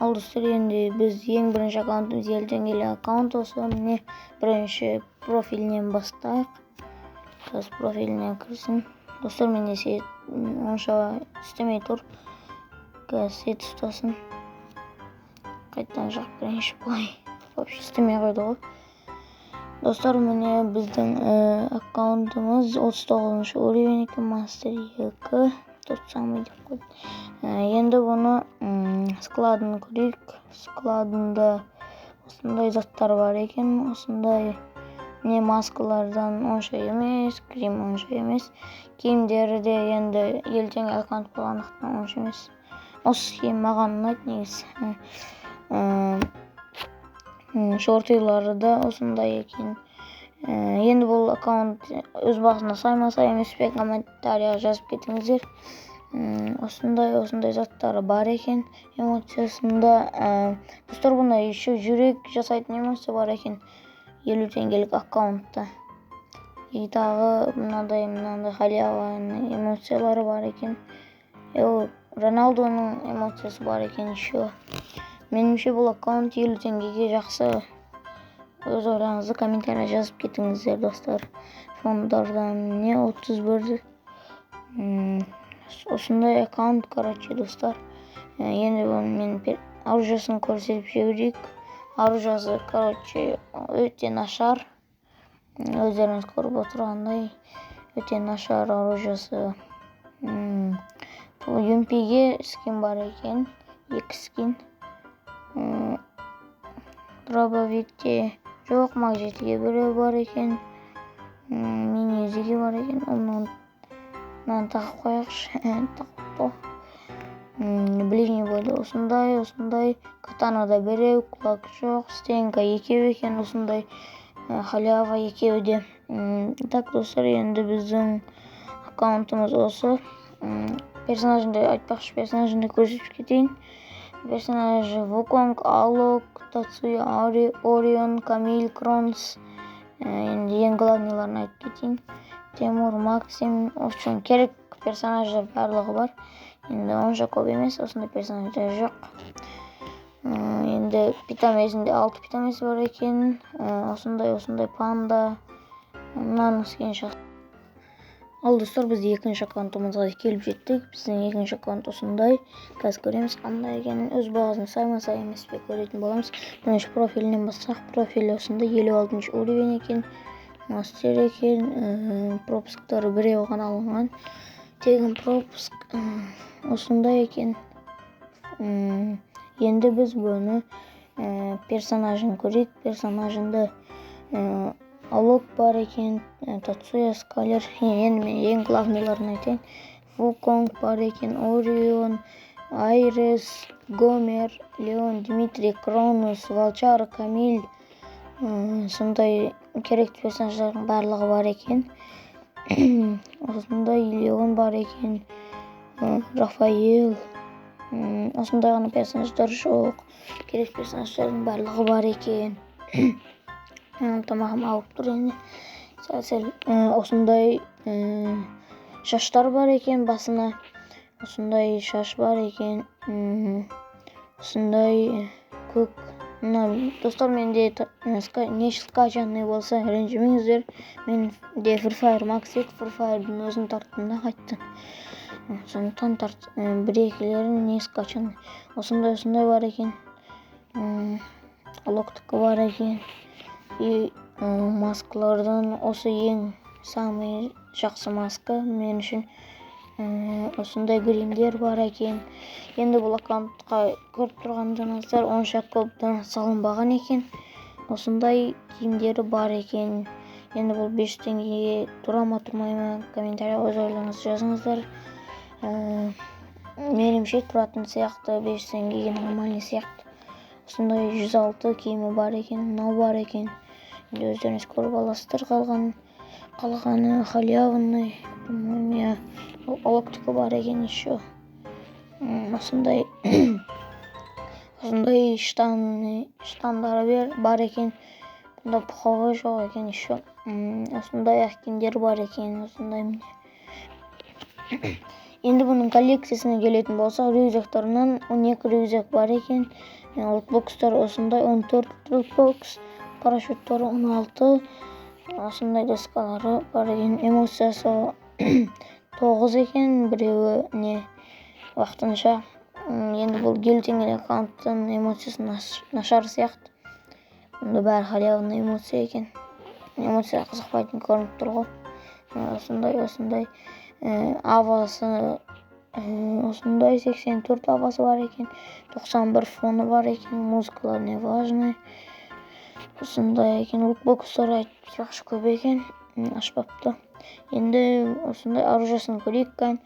Ал, достар, енді біз ең бірінші аккаунтымыз 50 теңгелік аккаунт осы. Міне, бірінші профилінен бастайық. Қазір профиліне кірсін. Достар, менде сеть онша істемей тұр. Қазір сеть ұстасын. Қайтадан жағып берейінші былай. Вообще істемей қойды ғой. Достар, міне, біздің аккаунтымыз 39 уровень екен, мастер 2, тот самый деп қойды. Енді бұны складын көрейік. Складында осындай заттар бар екен. Осындай не, маскалардан онша емес, грим онша емес, киімдері де енді 50 теңге аккаунт болғандықтан онша емес. Осы киім маған ұнайды негізі. Шортилары да осындай екен. Енді бұл аккаунт өз басына сай ма, сай емес пе, комментарияға жазып кетіңіздер. Осындай осындай заттары бар екен. Эмоциясында, достар, бұнда еще жүрек жасайтын эмоция бар екен 50 теңгелік аккаунтта. И тағы мынандай мынандай халяваның эмоциялары бар екен, Роналдоның эмоциясы бар екен еще. Меніңше, бұл аккаунт 50 теңгеге жақсы. Өз ойларыңызды комментария жазып кетіңіздер, достар. Фондардан не, 31, осындай аккаунт. Короче, достар, енді бұны мен оружиесін көрсетіп жіберейік. Оружиесі, короче, өте нашар. Өздеріңіз көріп отырғандай, өте нашар оружиесі. Юмпиге скин бар екен, екі скин. Дробовикте жоқ, маг 7-ге біреу бар екен, мини узиге бар екен. Мынаны тағып қояйықшы, тағып. Ближний бойда осындай осындай, катанада біреу, кулак жоқ, стенка екеу екен, осындай халява екеуі де. Так, достар, енді біздің аккаунтымыз осы. Персонажымды айтпақшы, персонажымды көрсетіп кетейін. Персонажы: Вуконг, Алок, Тацуя, Орион, Камиль, Кронс. Енді ең главныйларын айтып кетейін: Тимур, Максим. В общем, керек персонаждар барлығы бар. Енді онша көп емес, осындай персонаждар жоқ. Енді питомесінде алты питомесі бар екен. Осындай осындай панда, мынаның скині жақсы. Ал, достар, біз екінші аккаунтымызға келіп жеттік. Біздің екінші аккаунт осындай. Қазір көреміз қандай екенін, өз бағасына сай ма, сай емес пе, көретін боламыз. Бірінші профилінен бастасақ, профилі осындай, 56 уровень екен, мастер екен. Пропусктары біреу ғана алынған, тегін пропуск. Осындай екен. Енді біз бұны персонажын көрейік. Персонажында Алок бар екен, Тацуя, Скалер. Енді мен ең главныйларын айтайын: Вуконг бар екен, Орион, Айрес, Гомер, Леон, Дмитрий, Кронос, Волчар, Камиль. Сондай керекті персонаждардың барлығы бар екен. Осындай Леон бар екен, Рафаэл. Осындай ғана персонаждар жоқ, керек персонаждардың барлығы бар екен. Тамағым ауырып тұр енді сәл сәл. Осындай шаштар бар екен басына, осындай шаш бар екен, осындай көк. Мына, достар, менде не скачанный болса, ренжімеңіздер. Менде Free Fire Max 2, Free Fire'дың өзін тарттым да қайтадан, сондықтан бір екілері не скачанный. Осындай осындай бар екен, Алоктікі бар екен. И маскалардан осы ең самый жақсы маска мен үшін. Осындай гримдер бар екен. Енді бұл аккаунтқа, көріп тұрғандарыңыздар, онша көп донат салынбаған екен. Осындай киімдері бар екен. Енді бұл 5 теңгеге тұра ма, тұрмай ма, комментарий өз ойларыңызды жазыңыздар. Меніңше, тұратын сияқты, 5 теңгеге нормальный сияқты. Осындай 106 киімі бар екен, мынау бар екен. Енді өздеріңіз көріп аласыздар. Қалғаны халявный, по-моему, иә. Алоктікі бар екен еще. Осындай осындай штандары бар екен. Бұнда пуховой жоқ екен еще. Осындай ақ киімдер бар екен, осындай, міне. Енді бұның коллекциясына келетін болсақ, рюкзактарынан 12 рюкзак бар екен. Лутбокстар осындай 14 лутбокс, парашюттары 16, осындай доскалары бар екен. Эмоциясы 9 екен, біреуі не уақытынша. Енді бұл 50 теңгелік аккаунттың эмоциясы нашар сияқты. Бұнда бәрі халявный эмоция екен. Эмоция қызықпайтын көрініп тұр ғой. Осындай, осындай авасы, осындай 84 авасы бар екен, 91 фоны бар екен, музыкалар не важный. Осындай екен, лутбокстар айтпақшы көп екен, ашпапты. Енді осындай оружиесін көрейік кән.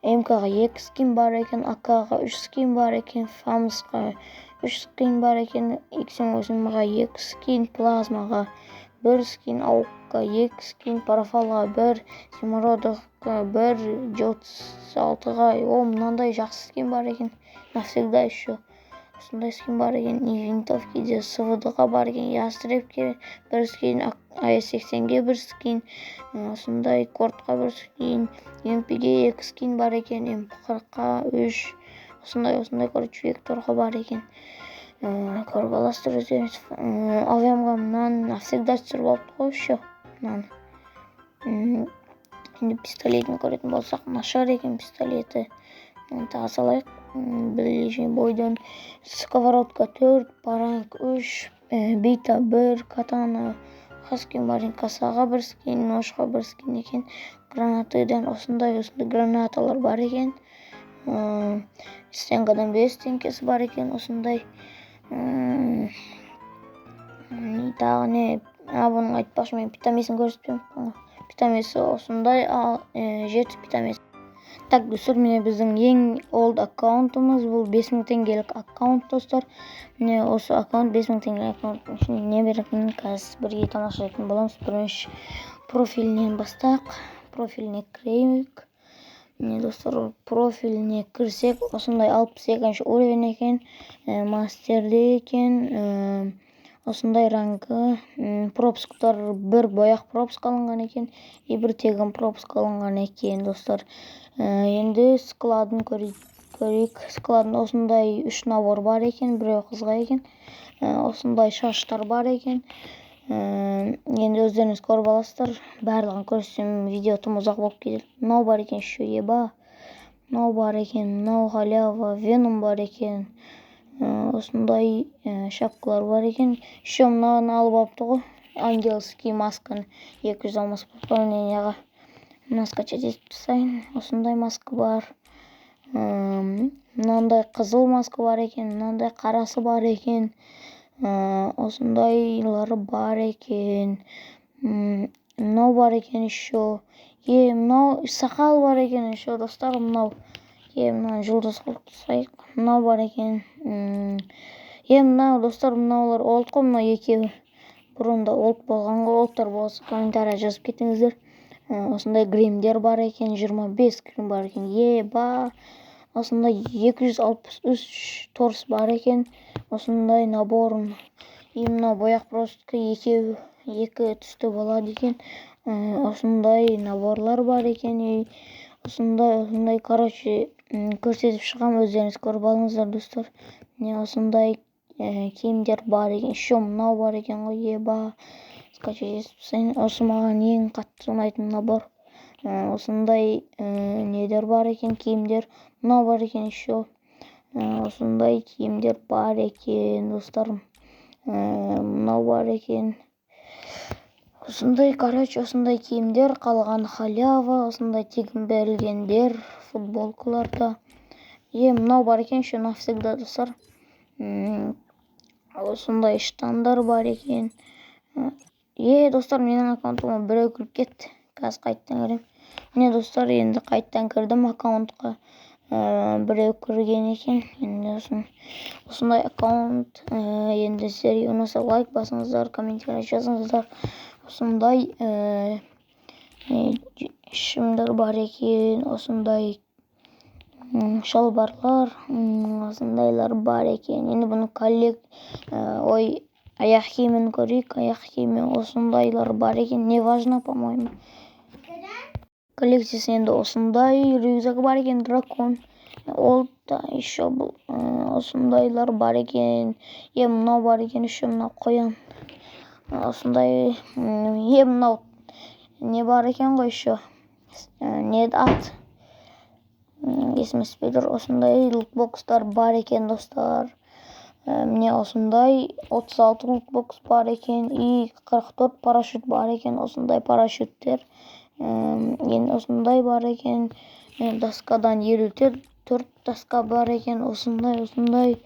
МК-ға екі скин бар екен, АК-ға үш скин бар екен, ФАМС-қа үш скин бар екен, X8-ға екі скин, плазмаға бір скин, АУК-қа екі скин, парафалға бір, зимородокқа бір, Ж-36-ға, о, мынандай жақсы скин бар екен, навсегда еще. Осындай скин бар екен, и винтовкиде СВД-ға бар екен, ястребке бір скин, АС-80-ге бір скин, осындай кортқа бір скин, МП-ге екі скин бар екен, М40-қа үш, осындай, осындай, короче, векторға бар екен. Көріп аласыздар өздеріңіз. АВМ-ға мынаны навсегда түсіріп алыпты ғой еще мынаны. Енді пистолетін көретін болсақ, нашар екен пистолеті. Мынаны тағы салайық. Ближний бойдан сковородка төрт, паранг үш, бита бір, катана скин бар екен, косаға бір скин, ножға бір скин екен. Гранатыдан осындай, осындай гранаталар бар екен. Стенкадан бес теңкесі бар екен, осындай. Тағы не? А, бұның, айтпақшы, мен питомесін көрсетпеппін ғой. Питомесі осындай, жеті питомесі. Так, достар, міне, біздің ең олд аккаунтымыз бұл 5000 теңгелік аккаунт, достар. Міне, осы аккаунт, 5000 теңгелік аккаунттың ішінде не беретінін қазір бірге тамашалайтын боламыз. Бірінші профилінен бастайық, профиліне кірейік. Міне, достар, профиліне кірсек, осындай 62-ші уровень екен, мастерде екен, осындай рангы, пропусктар, бір бояқ пропуск алынған екен и бір тегін пропуск алынған екен, достар. Енді складын көрейік. Складында осындай үш набор бар екен, біреу қызға екен, осындай шаштар бар екен. Енді өздеріңіз көріп аласыздар, барлығын көрсетсем, видео тым ұзақ болып кетеді. Мынау бар екен еще, еба, мынау бар екен, мынау халява, веном бар екен, осындай шапкалар бар екен. Еще мынаны алып алыпты ғой, ангельский масканы, 200 алмас пополнениеға. Мына скачать етіп тастайын. Осындай маска бар, мынандай қызыл маска бар екен, мынандай қарасы бар екен, осындайлары бар екен, мынау бар екен еще, е, мынау сақал бар екен еще, достар, мынау, е, мынаны жұлдыз қылып тастайық. Мынау бар екен, е, мынау, достар, мынаулар олд қой, мынау екеуі бұрында олд болған ғой. Олдтар болса, комментарий жазып кетіңіздер. Осындай гримдер бар екен, 25 грим бар екен, еба, осындай 263 торс бар екен, осындай набор. И мынау бояқ просто екеуі екі түсті болады екен, осындай наборлар бар екен. И осындай, осындай, короче, көрсетіп шығамын, өздеріңіз көріп алыңыздар, достар. Міне, осындай киімдер бар екен. Еще мынау бар екен ғой, еба, скачать етіп тастайын. Осы маған ең қатты ұнайтын набор. Осындай нелер бар екен, киімдер, мынау бар екен еще, осындай киімдер бар екен, достар, мынау бар екен, осындай, короче, осындай киімдер. Қалған халява, осындай тегін берілгендер, футболкаларда. Е, мынау бар екен еще навсегда, достар, осындай штандар бар екен. Е, достар, менің аккаунтыма біреу кіріп кетті, қазір қайтадан кіремін. Міне, достар, енді қайтадан кірдім аккаунтқа, біреу кірген екен. Енді осындай аккаунт. Енді сіздерге ұнаса, лайк басыңыздар, комментарий жазыңыздар. Осындай шымдар бар екен, осындай шалбарлар, осындайлар бар екен. Енді бұны коллег ой, аяқ киімін көрейік. Аяқ киімі осындайлар бар екен, неважно, по моему. Коллекциясы енді осындай рюкзагі бар екен, дракон. Ол да еще бұл осындайлар бар екен. Мынау бар екен, еще мынау қоян. Осындай мынау не бар екен ғой еще. Не ат? Есіме түспей тұр. Осындай лутбокстар бар екен, достар. Міне, осындай 36 лутбокс бар екен и 44 парашют бар екен, осындай парашюттер. Енді осындай бар екен. Доскадан 54 доска бар екен, осындай, осындай.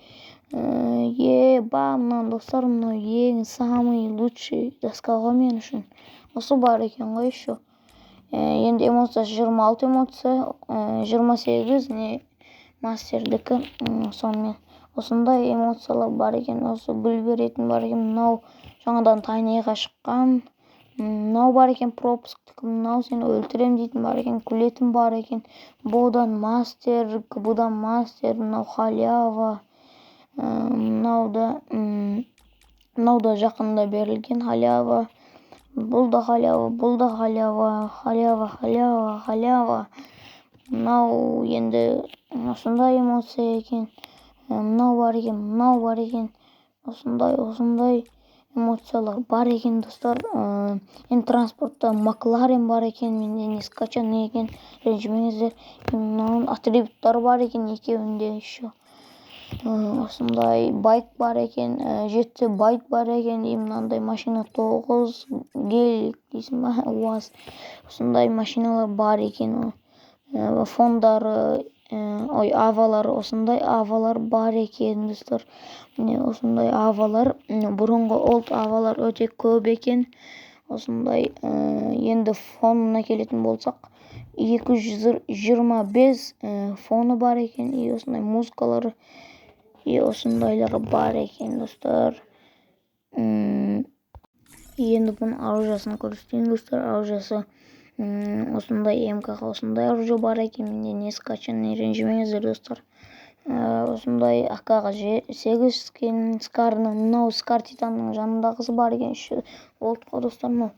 Еба, мына, достар, мынау ең самый лучший доска ғой мен үшін. Осы бар екен ғой еще. Енді эмоциясы 26 эмоция, 28 не мастердікі. Сонымен осындай эмоциялар бар екен. Осы гүл беретін бар екен. Мынау жаңадан тайныйға шыққан. Мынау бар екен, пропусктікі. Мынау сені өлтірем дейтін бар екен, күлетін бар екен. Бодан мастер, кбудан мастер, мынау халява. Мынау да жақында берілген халява. Бұл да халява, бұл да халява, халява, халява, халява. Мынау енді осындай эмоция екен. Мынау бар екен, мынау бар екен. Осындай, осындай эмоциялар бар екен, достар. Енді транспортта Макларен бар екен, менде не скачанный екен, ренжімеңіздер. Мынаның атрибуттары бар екен екеуінде еще. Осындай байк бар екен, 7 байк бар екен, и мынандай машина 9 гелик дейсің ба, УАЗ. Осындай машиналар бар екен. Фондары, ой, авалар, осындай авалар бар екен, достар. Міне, осындай авалар, бұрынғы олд авалар өте көп екен. Осындай енді фонына келетін болсақ, 225 фоны бар екен, и осындай музыкалары, и осындайлар бар екен, достар. Енді бұның оружиясын көрсетейін, достар. Оружиясы осындай МК-ға осындай оружие бар екен. Менде не скачанный, ренжімеңіздер, достар. Осындай АК-ға 8 скин, Скарның, мынау Скар Титанның жанындағысы бар екен еще. Болды ғой, достар, мынау.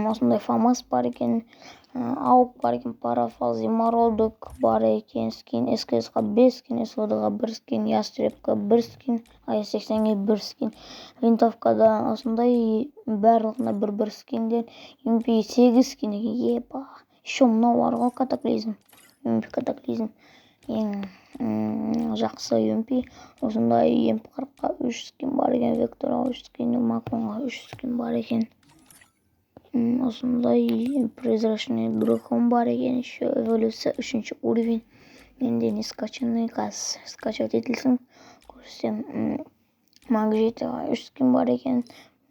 Осындай ФАМАС бар екен, АУК бар екен, парафал, зимородок бар екен, скин, СКС-ға 5 скин, СВД-ға 1 скин, Ястребқа 1 скин, АС-80-ге 1 скин, винтовкада осындай барлығына бір-бір скинден, МП 8 скин екен, еба. Еще мынау бар ғой, катаклизм, МП катаклизм. Ең жақсы МП. Осындай МП 40-қа 3 скин бар екен, Векторға 3 скин, Маконға 3 скин бар екен. Осындай призрачный дракон бар екен, еще эволюция 3 уровень. Менде не скачанный, қазір скачать етілсін, көрсетемін. Маг 7-ға 3 скин бар екен.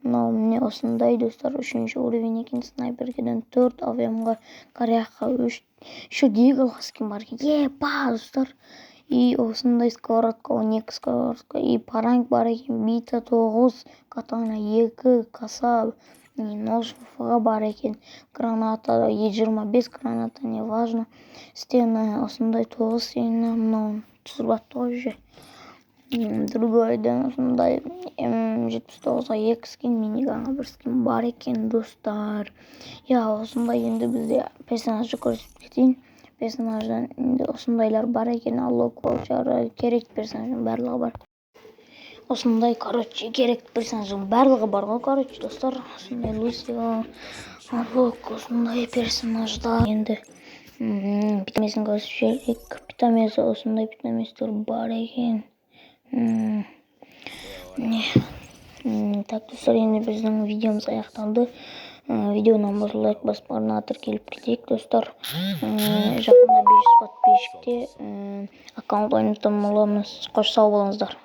Мынау міне осындай, достар, 3 уровень екен. Снайперкеден 4, АВМ-ға, коряққа 3, еще диглға скин бар екен. Еба, достар. И осындай сковородка, 12 сковородка, и паранг бар екен, бита 9, катана 2, коса, нож бар екен, граната, Е25 граната, не важно. Стена, осындай 9 стена, мынау түсіріп атты ғой уже. Другойдан осындай М79-ға 2 скин, миниганға 1 скин бар екен, достар. Я, осындай енді бізде персонажды көрсетіп кетейін. Персонаждан енді осындайлар бар екен. Аллок, волчары, керек персонаждың барлығы бар. Осындай, короче, керек персонаждың барлығы бар ғой, короче, достар. Осындай Лусио, Аллок, осындай персонаждар. Енді питомесін көрсетіп жіберейік. Питомесі, осындай питоместер бар екен. Міне. Так, достар, енді біздің видеомыз аяқталды. Видеоны болса, лайк басып, арнаға тіркеліп кетейік, достар. Жақында 500 подписчикте аккаунт ойнататын боламыз. Қош, сау болыңыздар.